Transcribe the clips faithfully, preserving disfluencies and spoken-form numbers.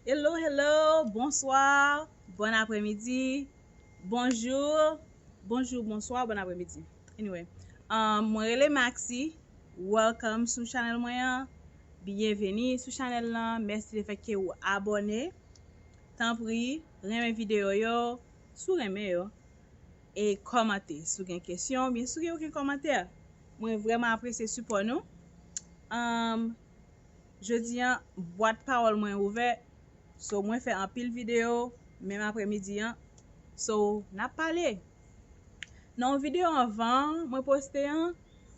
Hello, hello, bonsoir, bon apremidi, bonjou, bonjou, bonswa, bon apremidi. Anyway, um, mwen rele Maxi, welcome sou chanèl mwen an, byenveni sou chanèl lan, mèsi lefètke ou abòne. Tanpri, renmen videyo yo, si w renmen yo, e kòmante si w gen kesyon, oubyen si w gen okenn kòmantè. Mwen vrèman apresye sipò nou. Um, Jodi an, bwat pawòl mwen ouvè. So, mwen fè anpil videyo, menm apremidi an. So, n ap pale. Nan yon videyo anvan mwen poste an,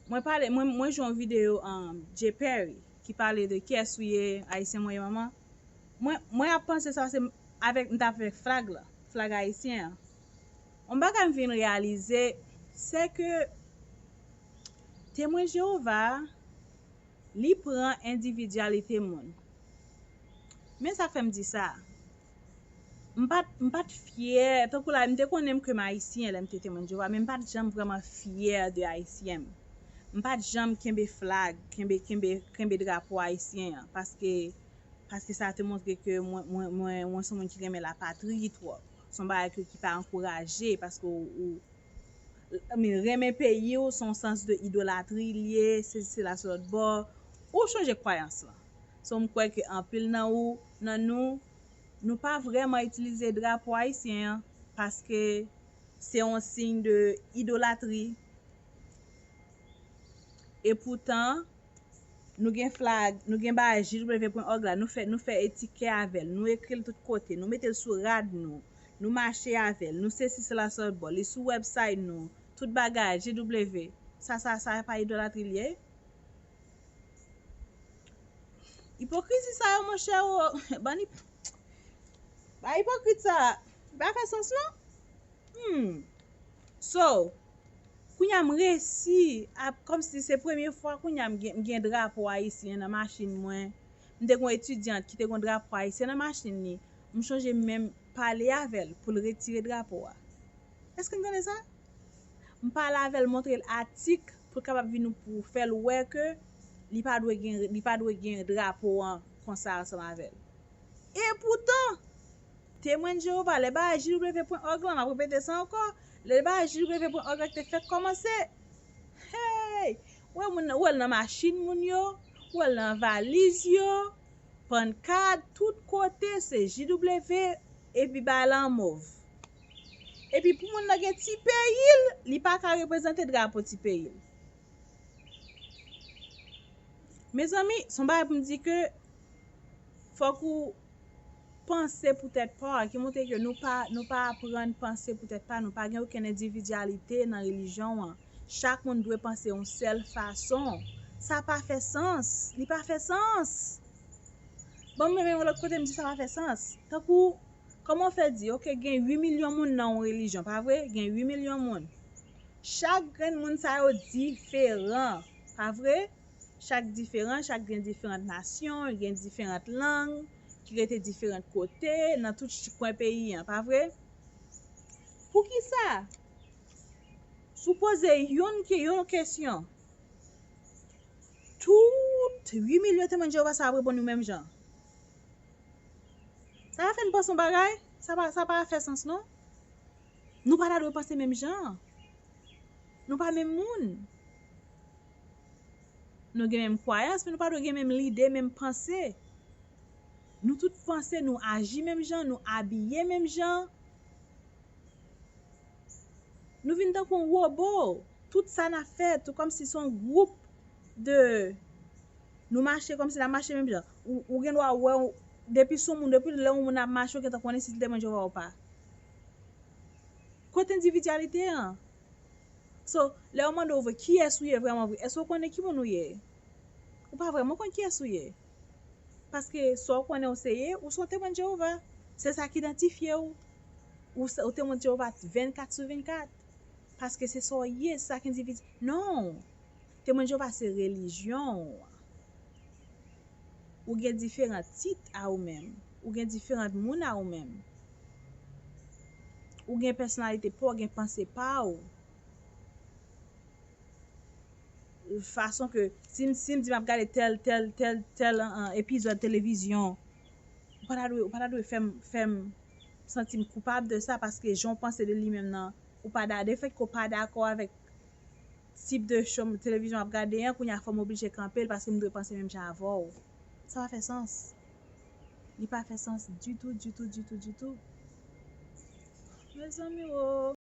mwen pale, mwen, mwen jwe yon videyo, um, Jay Perry, ki pale de kiyès ou ye, Ayisyen mwen ye manman. Mwen, mwen ap panse sa, se avèk, m t ap avèk flag la, flag ayisyen an. Yon bagay m vin reyalize, se ke Temwen Jewova a, li pran endividyalite moun. Men sa k fè m di sa. M pa t, m pa t fyè, tankou la, m te konnen m ke m ayisyen lè m te Temwen Jewova, men m pa t janm vrèman fyè de ayisyen m. M pa t janm kenbe flag, kenbe, kenbe, kenbe drapo ayisyen an, paske, paske sa te montre ke mwen, mwen, mwen, mwen se yon moun ki renmen lapatri twòp. Se yon bagay ke, ki pa ankouraje, paske ou, ou, I mean, renmen peyi w, se yon sans de idolatri l ye, se, se la, se lòt bò. Ou chanje kwayans lan. So, m kwè ke anpil nan ou, nan nou, nou pa vrèman itilize drapo ayisyen an, paske se yon siy de idolatri. E poutan, nou gen flag, nou gen bagay J W pwen org la, nou fè, nou fè etikè avè l, nou ekri l tout kote, nou mete l sou rad nou, nou mache avè l, nou sesi sela sòt bò, li sou website nou, tout bagay, J W. Sa, sa, sa pa idolatri l ye? Ipokrizi sa yo, monchè, o, bann ip-, ba ipokrit sa, pa fè sans non. Hmm. So, kounye a m resi ap, kòmsi se premye fwa kounye a m gen, m gen drapo ayisyen nan machin mwen. M te gen yon etidyant ki te gen yon drapo ayisyen nan machin li. M chonje menm pale avè l pou l retire drapo a. Èske n konnen sa? M pale avè l, montre l atik pou l kapab vin pou fè l wè ke li pa dwe gen, li pa dwe gen drapo an konsa ansanm avè l. E poutan, Temwen Jewova, lè bagay J W pwen org lan, m ap repete sa ankò, lè bagay J W pwen org lan te fèk kòmanse, hey! Ou wè moun nan, ou wè l nan machin moun yo, ou wè l nan valiz yo, pannkat, tout kote se J W, epi bagay la an mov. Epi pou moun nan gen ti peyi l, li pa ka reprezante drapo ti peyi l. Mezanmi, se yon bagay pou m di ke fòk ou panse pou tèt pa w, ki montre ke nou pa, nou pa aprann panse pou tèt pa nou, pa gen okenn endividyalite nan relijyon an. Chak moun dwe panse yon sèl fason. Sa pa fè sans. Li pa fè sans. Bon, mwen menm lòt kote, m di sa pa fè sans. Tankou, kòman w fè di, oke, gen uit milyon moun nan yon relijyon, pa vre? Gen uit milyon moun. Chak grenn moun sa yo diferan, pa vre? Chak diferan, chak gen diferan nasyon, gen diferan lang, ki rete diferan kote, nan tout ch-, kwen peyi an, pa vre? Poukisa? Si w poze youn ke, yon kesyon, tout uit milyon Temwen Jewova sa ap reponn ou menm jan. Sa va fè n panse yon bagay? Sa pa, sa pa fè sans, non? Nou pa ta dwe panse menm jan. Nou pa menm moun. Nou gen menm kwayans, men nou pa dwe gen menm lide, menm panse. Nou tout panse, nou aji menm jan, nou abiye menm jan. Nou vin tankou yon wobo. Tout sa n ap fè, tou kòmsi se yon gwoup de, nou mache kòmsi n ap mache menm jan. Ou, ou gen dwa wè, depi sou moun, depi lè yon moun ap mache, ou gentan konnen si l Temwen Jewova ou pa. Kote endividyalite an? So, lè yo mande w vre, kiyès ou ye vrèman vre? Èske w konnen ki moun ou ye? Ou pa vrèman konn kiyès ou ye. Paske sa w konnen w se ye, ou se yon Temwen Jewova. Se sa k idantifye w. Ou se, ou Temwen Jewova vennkat sou vennkat. Paske se sa w ye, se sa k endividi. Non! Temwen Jewova se relijyon w. Ou gen diferan tit a ou menm. Ou gen diferan moun a ou menm. Ou gen pèsonalite pa w, gen panse pa w. Fason ke, si m, si m di m ap gade tèl, tèl, tèl, tèl, an, epizòd televizyon, pa ta dwe, ou pa ta dwe fè m, fè m santi m koupab de sa, paske jan w panse de li menm nan, ou pa da, de fèt ke w pa dakò avèk tip de show televizyon w ap gade an, kounye a fò m oblije kanpe l paske m dwe panse menm jan avè w. Sa pa fè sans. Li pa fè sans ditou, ditou, ditou, ditou. Mezanmi, o.